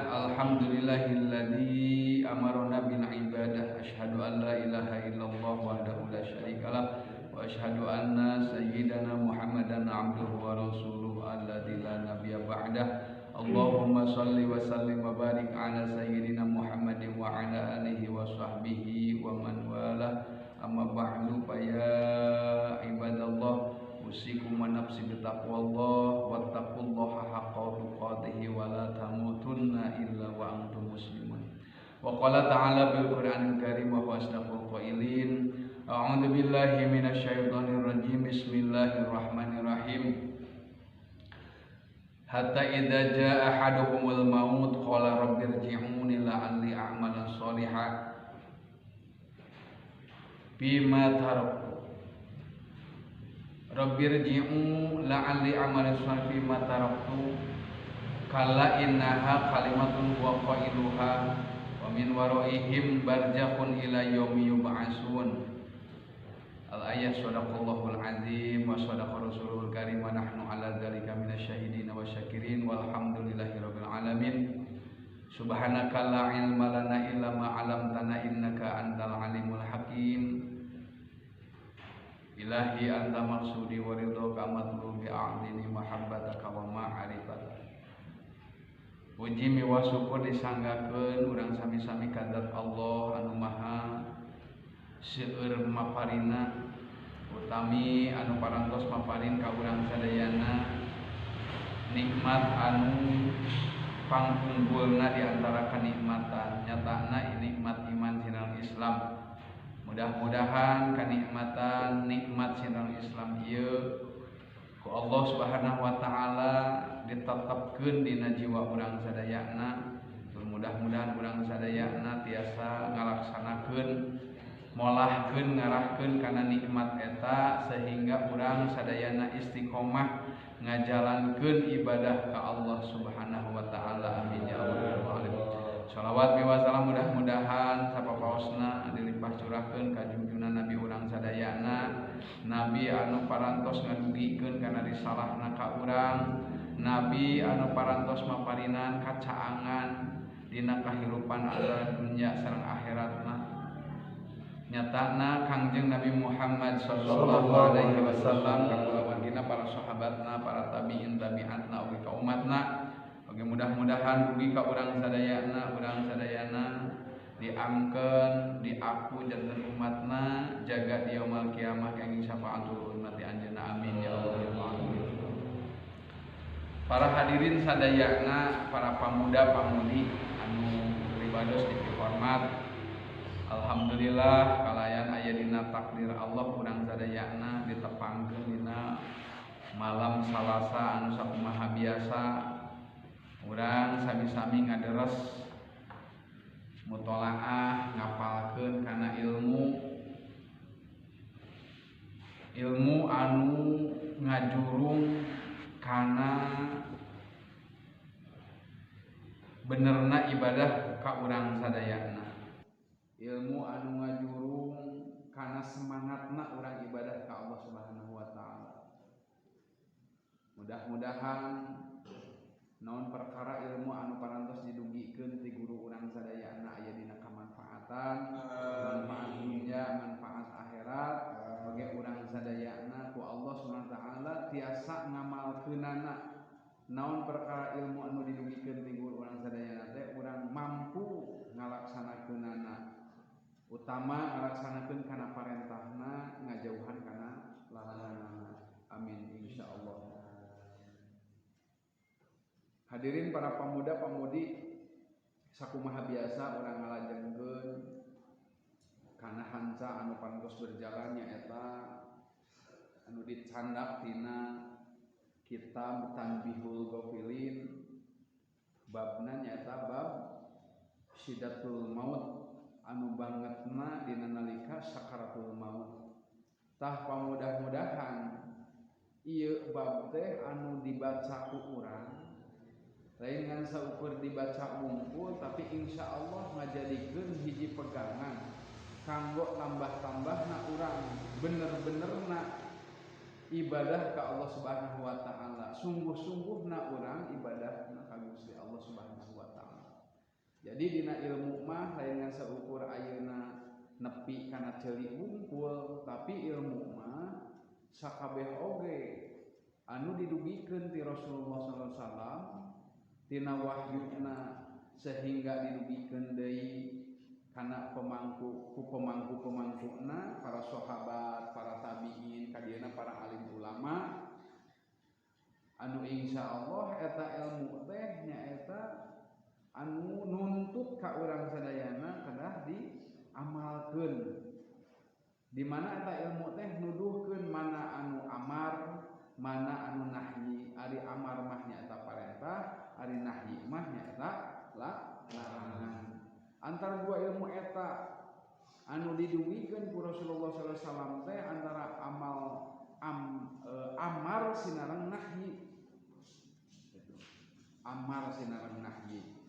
Alhamdulillah, alhamdulillahilladzi amarona bil ibadah. Asyhadu an la ilaha illallah wahdahu la syarikalah wa asyhadu anna sayyidana Muhammadan abduhu wa rasuluhu alladzi la nabiyya ba'dah. Allahumma shalli wa sallim wa barik ala sayyidina Muhammadin wa ala alihi wa sahbihi wa man wala. Amma ba'du, fa ya ibadallah, usikum wa nafsi bitaqwallah wattaqullaha haqqa tuqatih wa la tamutunna illa wa antum muslimun. Wa qala ta'ala bil Qur'anil Karim wa huwa asdaqul qailin. A'udzu billahi minasyaitonir rajim. Bismillahirrahmanirrahim. Hatta idza jaa ahaduhumul maut qala rabbirji'uni la'alli a'mala sholihan bima taraktu. Rabbirji'u la'alli a'mala sholihan bima taraktu. Kalla innaha kalimatun huwa qailuha wa min waraihim barzakhun ila yaumi yub'atsun. Al-ayat. Shadaqallahul azim wa shadaqa rasuluhul karim wa nahnu ala dzalika minasyahidin wa syakirin walhamdulillahi rabbil alamin. Subhanaka la ilma lana illa ma 'allamtana innaka antal alimul hakim. Ilahi anta maqsudi wa ridhoka matlubi, a'dini mahabbataka wa ma'rifataka. Puji miwah syukur disanggakeun urang sami-sami ka zat Allah anu maha seueur maparina, utami anu parantos maparin ka urang sadayana nikmat anu pangpunggulna di antara kanikmatan, nyatana nikmat iman sinareng Islam. Mudah-mudahan kanikmatan nikmat sinareng Islam ieu ku Allah Subhanahu wa taala ditetepkeun dina jiwa urang sadayana. Mudah-mudahan urang sadayana tiasa ngalaksanakeun, molahkeun, ngarahkeun kana nikmat eta sehingga urang sadayana istiqomah ngajalankeun ibadah ka Allah Subhanahu wa taala. Amin ya rabbal alamin. Shalawat wa salam mudah-mudahan sapapaosna dilimpah curahkeun ka junjunan nabi urang sadayana, nabi anu parantos ngadugikeun kana risalahna ka urang, nabi anu parantos maparinan kacaangan dina kahirupan antara dunya sareng akhiratna. Nyatana Kangjeng Nabi Muhammad sallallahu alaihi wasallam ka kulawargina, para sahabatna, para tabi'in tabi'atna ugi ka umatna. Oge mudah-mudahan ugi ka urang sadayana, urang sadayana diangkeun, diaku janten umatna, jaga di yaumul kiamah kenging syafaatul ummati anjeunna. Amin ya Allah ya alamin. Para hadirin sadayana, para pamuda-pamudi anu pribados dipihormat. Alhamdulillah kalayan aya dina takdir Allah urang sadayana ditepangkeun dina malam Salasa anu sakumaha biasa. Urang sami-sami ngaderes mutolaah ngapalkeun kana ilmu, ilmu anu ngajurung kana benerna ibadah ka urang sadayana, ilmu anu ngajurung kana semangatna urang ibadah ka Allah Subhanahu wa taala. Mudah-mudahan naon perkara ilmu anu parantos didugikeun ti guru urang sadayana aya dina kamanfaatan, manfaat dunya, manfaat akhirat bagi urang sadayana ku Allah Subhanahu wa taala tiasa ngamalkeunana. Naon perkara ilmu anu didugikeun ti guru urang sadayana teh urang mampu ngalaksanakeunana, utama ngalaksanakeun kana parentahna, ngajauhan kana laranganna. Amin insyaallah. Hadirin para pemuda-pemudi, sakumaha biasa urang ngalajengkeun kana hanca anu parantos berjalan nyaeta anu dicandak tina kitab Tanbihul Ghafilin, babna nyaeta bab Sidatul Maut anu bangetna dina nalika sakaratul maut. Tah pamudah-mudahan ieu bab teh anu dibaca ku urang lain ngan saukur dibaca wungkul, tapi insya Allah ngajadikeun hiji pegangan kanggo tambah-tambahna urang bener-benerna ibadah ka Allah Subhanahu wa taala, sungguh-sungguhna urang ibadah ka Gusti Allah Subhanahu wa taala. Jadi dina ilmu mah lain ngan saukur ayeuna nepi kana ceuli wungkul, tapi ilmu mah sakabeh oge anu didugikeun ti Rasulullah sallallahu alaihi wasallam tina wahyuna sehingga didugikeun deui kana pemangku ku pemangku-pemangkuna para sahabat, para tabiin, kadieuna para alim ulama anu insyaallah eta ilmu teh nyaeta anu nuntut ka urang sadayana kedah diamalkeun. Di mana eta ilmu teh nuduhkeun mana anu amar, mana anu nahyi. Ari amar mah nyaeta parentah, ari nahyi mah nyaeta larangan. Antara dua ilmu eta anu didugikeun ku Rasulullah sallallahu alaihi wasallam teh antara amal amar sinareng nahyi. Gitu. Amar sinareng nahyi.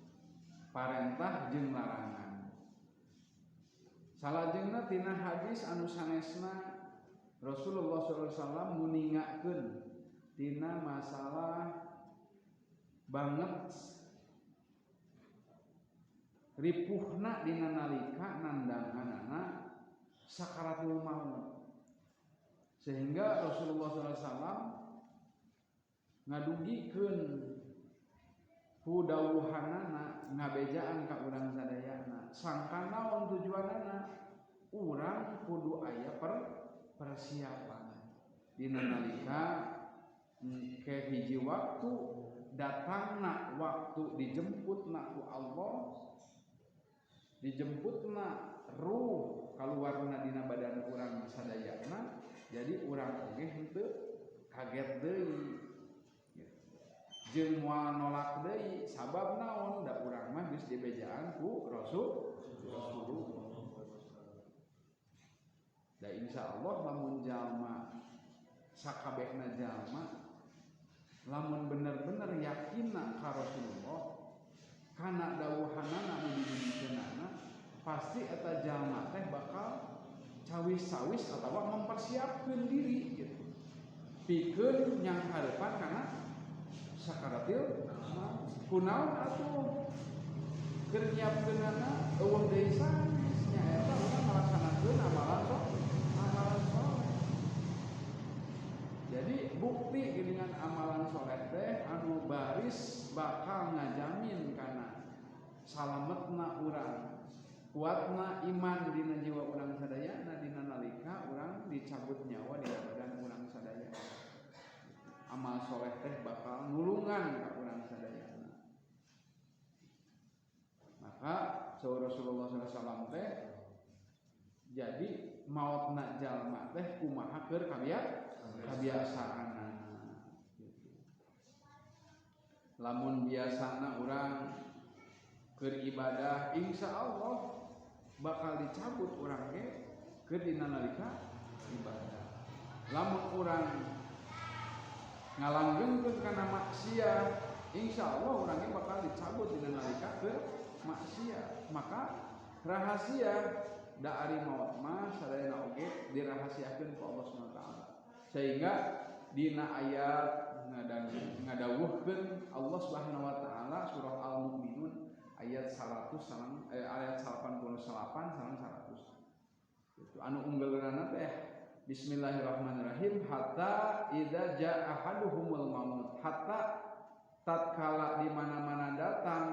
Parentah jeung larangan. Salajengna tina hadis anu sanesna Rasulullah sallallahu alaihi wasallam nguningakeun tina masalah banget ripuhna dina nalika nandanganana sakaratul maut. Sehingga Rasulullah sallallahu alaihi wasallam ngadugikeun ku dawuhanana ngabejaan ka urang sadayana. Sangka naon tujuanana? Urang kudu aya persiapan dina nalika ke hiji waktu datangna waktu dijemputna ku Allah, dijemputna ruh kaluarna dina badan urang sadayana, jadi urang oge henteu kaget deui jeung moal nolak deui sabab naon da urang mah geus dibejaan ku Rasulullah. Da insyaallah lamun jalma sakabehna jalma lamun bener-bener yakinna ka Rasulullah kana dawuhanana anu didugikeunana pasti eta jalma teh bakal cawis-cawis atawa mempersiapkeun diri gitu pikeun nyang hareupan kana sakaratil kunaon atuh keur nyiapkeunana eueuh deui sanes nyaeta urang ngalaksanakeun amalan amalan soleh. Jadi bukti geuningan amalan soleh teh anu baris bakal ngajamin kana salametna urang, kuatna iman dina jiwa urang sadayana dina nalika urang dicabut nyawa dina badan urang sadayana. Amal soleh teh bakal nulungan ka urang sadayana. Maka saur Rasulullah sallallahu alaihi wasallam teh jadi maotna jalma teh kumaha keur kabiasaanna gitu. Lamun biasana urang keur ibadah insyaallah bakal dicabut urang ge keur dina nalika ibadah. Lamun urang ngalanggengkeun kana maksiat insyaallah urang ge bakal dicabut dina nalika keur maksiat. Maka rahasia da ari maot mah sadayana oge dirahasiakeun ku Allah Subhanahu wa taala. Sehingga dina ayat ngadawuhkeun Allah Subhanahu wa taala surah Al-Mu'minun ayat 100 sareng ayat 88 sareng 100. Itu anu unggeleunana teh bismillahirrahmanirrahim hatta idza jaa ahaduhumul maut, hatta tatkala di mana-mana datang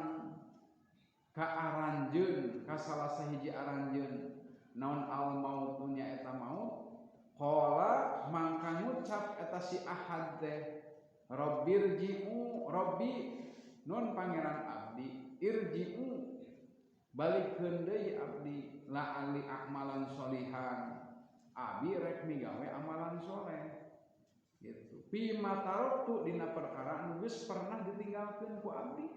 ka aranjeun ka salah sahiji aranjeun naon al maut nya eta maut qala mangka ngucap eta si ahad teh rabbirji'u rabbi nun pangeran abdi irji'u balikeun deui abdi la'ali a'malan sholihan abi rek migawe amalan soleh gitu pi mataroktu dina perkara anu geus pernah ditinggalkeun ku abdi.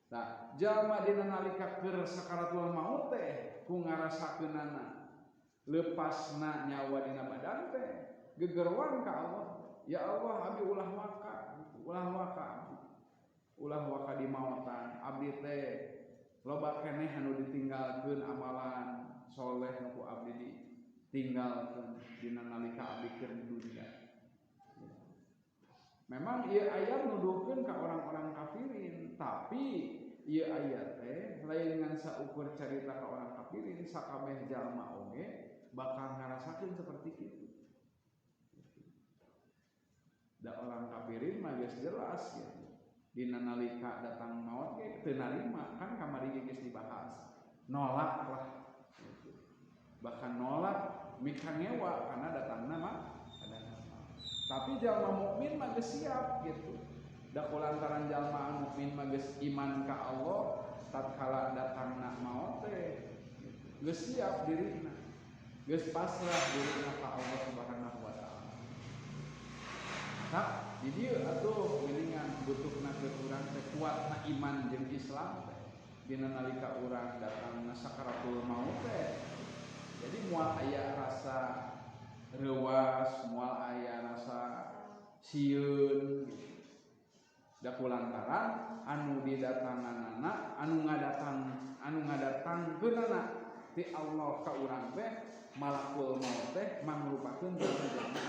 Nah jalma dina nalika keur sakaratul maut teh ku ngarasakeunana lepasna nyawa dina badan teh gegerwan ka Allah, ya Allah abdi ulah waka gitu, ulah waka abdi, ulah waka di mautan abdi teh loba keneh anu ditinggalkeun amalan soleh nu ku abdi ditinggalkeun dina nalika abdi keur di dunia. Memang ieu ayat nuduhkeun ka orang-orang kafirin, tapi Ieu ayat teh lain ngan saukur carita ka orang kafirin sakabeh jalma oge bakal ngarasakeun seperti kitu. Da orang kafirin mah geus jelas gitu. Dina nalika datang maot ge teu narima kan kamari ge geus dibahas. Nolak lah gitu. Bahkan nolak mikangewa karena datangna mah kadang. Tapi jalma mukmin mah geus siap gitu. Da kulantaran jalma mukmin mah geus iman ka Allah tatkala datangna maot teh geus siap dirina. Geus pasrah dirina ka Allah Subhanahu wa taala. Tak di dieu atuh geuningan butuhna keur urang teh kuatna iman jeung Islam teh. Dina nalika urang datangna sakaratul maut teh. Jadi moal aya rasa reuas, moal aya rasa sieun gitu. Da kulantaran anu didatanganana, anu ngadatangkeunana ti Allah ka urang teh malakul maut teh mangrupakeun jalma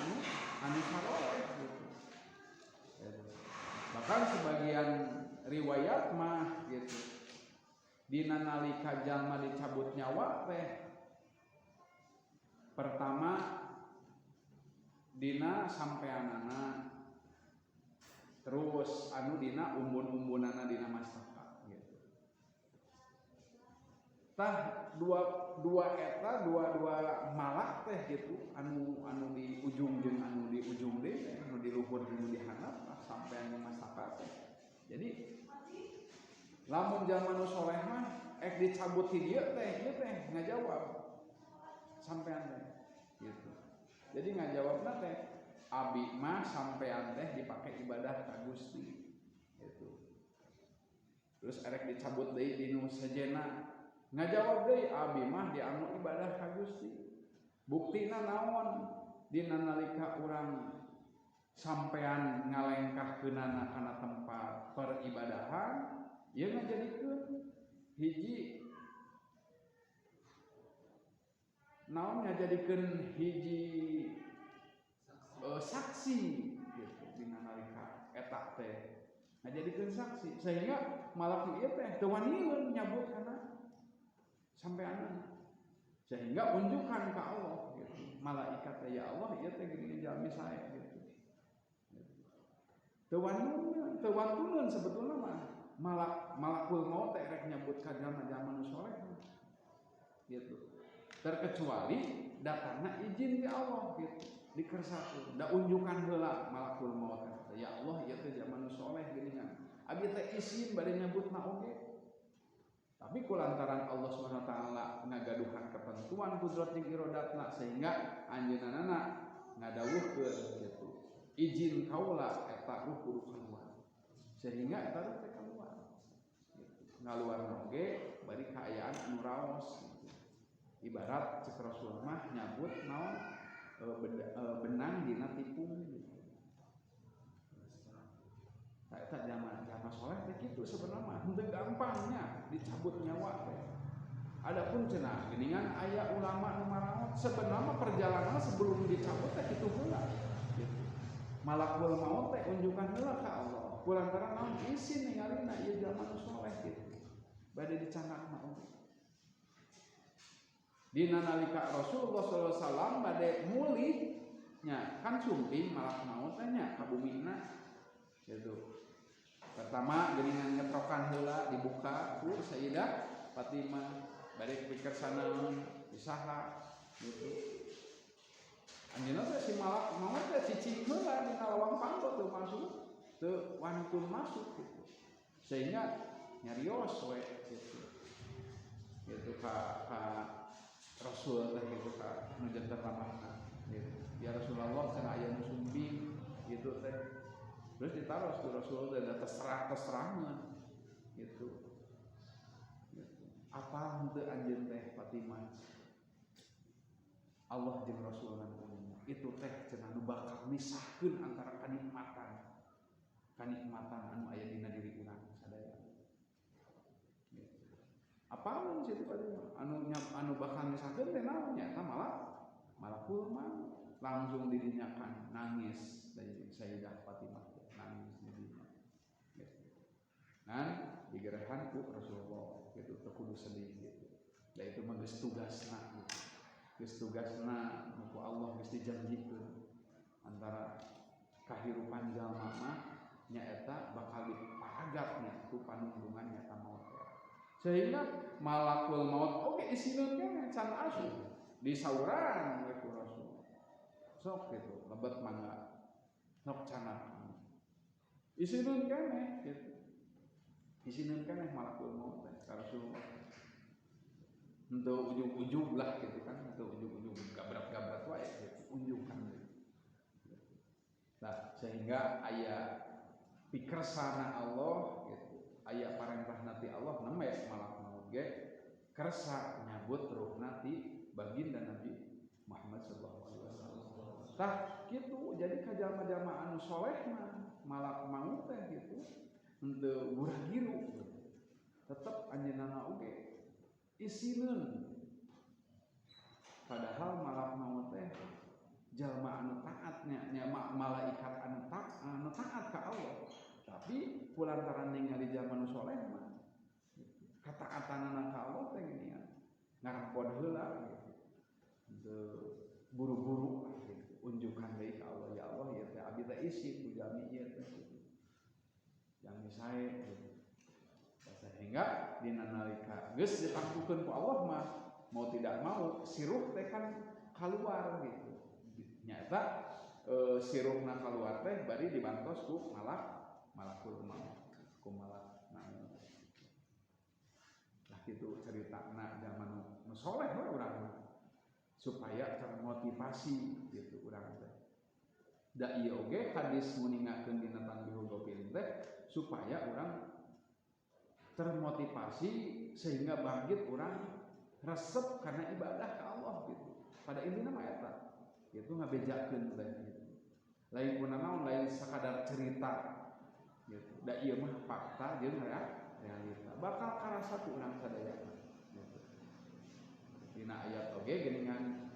anu saroleh gitu. Bahkan sebagian riwayat mah gitu. Dina nalika jalma dicabut nyawa teh pertama dina sampeanana terus anu dina umbun-umbunana dina mastaka gitu. Tah dua eta dua malak teh gitu anu di ujung jeung anu di ujung deui teh anu di luhur jeung di handap tah sampean mastaka teh. Jadi lamun jalma nu soleh mah ek dicabut ti dieu teh ieu teh ngajawab sampean teh gitu. Jadi ngajawabna teh abi mah sampean teh dipake ibadah ka Gusti gitu. Terus erek dicabut deui di nu sejenna ngajawab deui abi mah dianu ibadah ka Gusti. Buktina naon dina nalika urang sampean ngalengkahkeunana kana tempat peribadahan ieu ngajadikeun hiji naon ngajadikeun hiji saksi gitu dina nalika eta teh ngajadikeun saksi sehingga malak ieu teh teu waniun nyabut kana sampean sehingga unjukkan ka Allah gitu malaikat teh ya Allah ieu teh geuning jalmi sae gitu. Teu wantuneun sebetulna mah malakul maut teh rek nyabut ka jalma-jalma nu soleh gitu. Terkecuali datangna izin di Allah gitu dikersakeun da unjukan heula malakul maut teh ya Allah ieu teh jalma nu soleh geuningan abi teh izin bade nyabutna oge. Tapi kulantaran Allah Subhanahu wa taala ngagaduhan ketentuan kudrat jeung irodatna sehingga anjeunna ngadawuhkeun gitu izin kaula eta ruh kudu keluar sehingga eta ruh teh keluar gitu. Ngaluarna oge bari kaayaan anu raos gitu. Ibarat cek Rasul mah nyabut naon benang dina tipung gitu. Tah eta jalma soleh teh kitu sebenarnya mah henteu gampangnya dicabut nyawa teh. Adapun cenah geuningan aya ulama nu maraot sebenarnya perjalanan sebelum dicabut teh kitu heula gitu. Malakul maut teh unjukan heula ka Allah. Kulantaran naon isin ningalina ieu jalma nu soleh gitu. Bade dicangakna oge. Dina nalika Rasulullah sallallahu alaihi wasallam bade mulih nya kan sumping malak maut teh nya ka bumina gitu. Pertama geuningan ngetrokan heula dibuka ku Sayyidah Fatimah bade pikersana isaha gitu. Anjeunna teh si malak maut teh cicing heula dina lawang panto teu masuk, teu wantun masuk gitu. Sehingga nyarios we gitu. Gitu ka Rasul teh gitu ka nu janten ramahna gitu. Ya Rasulullah cenah aya nu sumping gitu teh. Terus ditaros ku Rasul teh da terserah-terserangeun gitu. Gitu. Apa henteu anjeun teh Fatimah? Allah jeung Rasulna itu teh cenah nu bakal misahkeun antara kanikmatan anu aya dina diri urang sadaya. Gitu. Apaun situ Fatimah anu bakal misahkeun teh naon nya eta malakul maut. Langsung didinyakan nangis dari Sayyidah Fatimah nangis didinya. Ngan digerehan ku Rasulullah gitu, teu kudu sedih gitu. Da itu mah geus tugasna gitu. Geus tugasna nu ku Allah geus dijanjikeun antara kahirupan jalma mah nyaeta bakal diparagatnya ku panungtungan nyata maut teh. Sehingga malakul maut oge isineun keneh can asup disauran we ku Rasul. Sok gitu, lebet mangga sok canak. Isineun keneh gitu. Isineun keneh malakul maut teh ka Rasulullah. Henteu ujug-ujug lah gitu kan, henteu ujug-ujug gabrat-gabrat wae gitu, unjukan gitu. Nah, sehingga aya pikersana Allah gitu, aya parentah ti Allah nembe malak maut ge kersa nyabut ruhna ti baginda Nabi Muhammad sallallahu alaihi wasallam. Tah kitu jadi ka jalma-jalma anu soleh mah malak maut teh gitu henteu gurah-giru gitu. Tetep anjeunna oge isineun. Padahal malak maut teh jalma anu taatnya nya malaikat anu taat ka Allah. Tapi kulantaran ningali jalma nu soleh mah kataatanana ka Allah teh geuningan ngarempod heula gitu. Henteu buru-buru gitu. Unjukan deui ka Allah, ya Allah ieu teh abdi teh isin ku jalmi ieu teh gitu. Jalmi sae gitu. Sehingga dina nalika geus ditangtukeun ku Allah mah mau tidak mau siruh teh kan keluar gitu. Nyata siruhna keluar teh bari dibantos ku malakul maut, ku malak maut. Nah kitu ceritana zaman nu soleh we urang supaya termotivasi gitu urang teh. Da ieu oge hadis nguningakeun dina Tanbihul Ghafilin teh supaya urang termotivasi sehingga bangkit urang resep karena ibadah ke Allah gitu. Pada intinya mah eta gitu ngabejakeun teh gitu. Lain kunanaon lain sakadar cerita gitu. Da ieu mah fakta jeung realita. Bakal karasa ku urang sadaya gitu. Dina ayat oge geuningan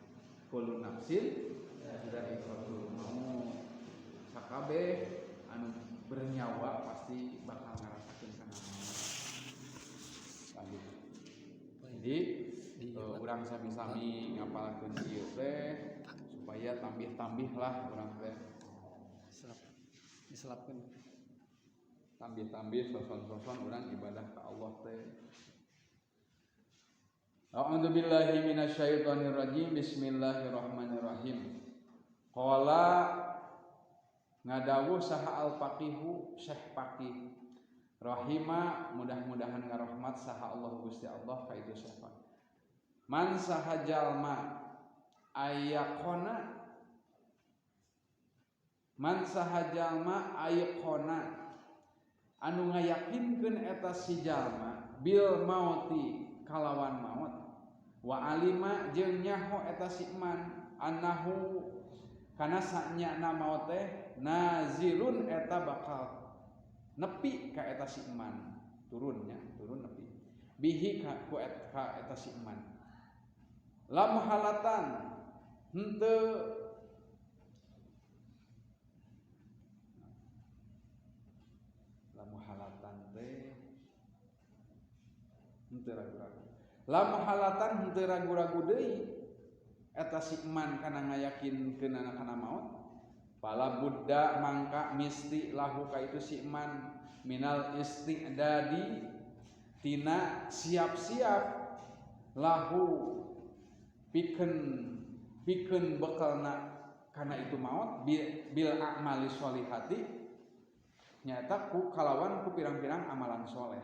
kullu nafsin dha'iqatul maut. Sakabeh anu bernyawa pasti bakal ngarasakeun kana maut. Lanjut. Jadi urang sami-sami ngapalkeun ieu teh supaya tambih-tambih lah urang teh. Diselapkeun. Tambih-tambih soson-soson urang ibadah ka Allah teh. A'udzubillahi minasyaitonirrajim. Bismillahirrahmanirrahim. Qala ngadawuh saha al-faqihu Syekh Faqih rahima mudah-mudahan ngarahmat saha Allah Gusti Allah ka itu Syekh Faqih. Man saha jalma ayaqona man saha jalma ayaqona anu ngayakinkeun eta si jalma bil mauti kalawan maut wa alima jeung nyaho eta si man annahu kana sanyana maut teh nazilun eta bakal nepi ka eta si man turunnya turun nepi bihi ka ku eta si man lam halatan henteu lam halatan teh henteu ragu-ragu lam halatan henteu ragu-ragu deui eta si man kana ngayakinkeunana kana maut fala budda mangka misti lahu ka itu si man minal isti'dadi tina siap-siap lahu pikeun bekalna kana itu maut bil a'mali sholihati nyata ku kalawan ku pirang-pirang amalan soleh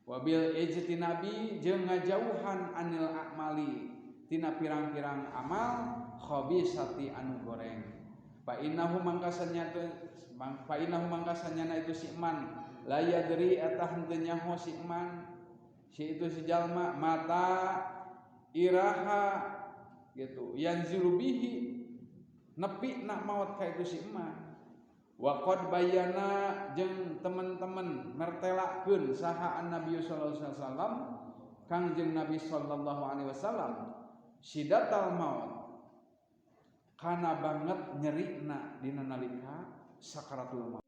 wabil ijtinabi jeung ngajauhan anil a'mali tina pirang-pirang amal khabisati anu goreng fa innahu mangkasanyana itu si man la yadri eta henteu nyaho si man si itu si jalma mata iraha gitu yanzilu bihi nepi nak maot ka itu si man wa qad bayana jeung teman-teman mertelakeun saha an-nabi sallallahu alaihi wasallam kangjeng Nabi sallallahu alaihi wasallam sidatal maut kana banget nyerina dina nalika sakaratul maut.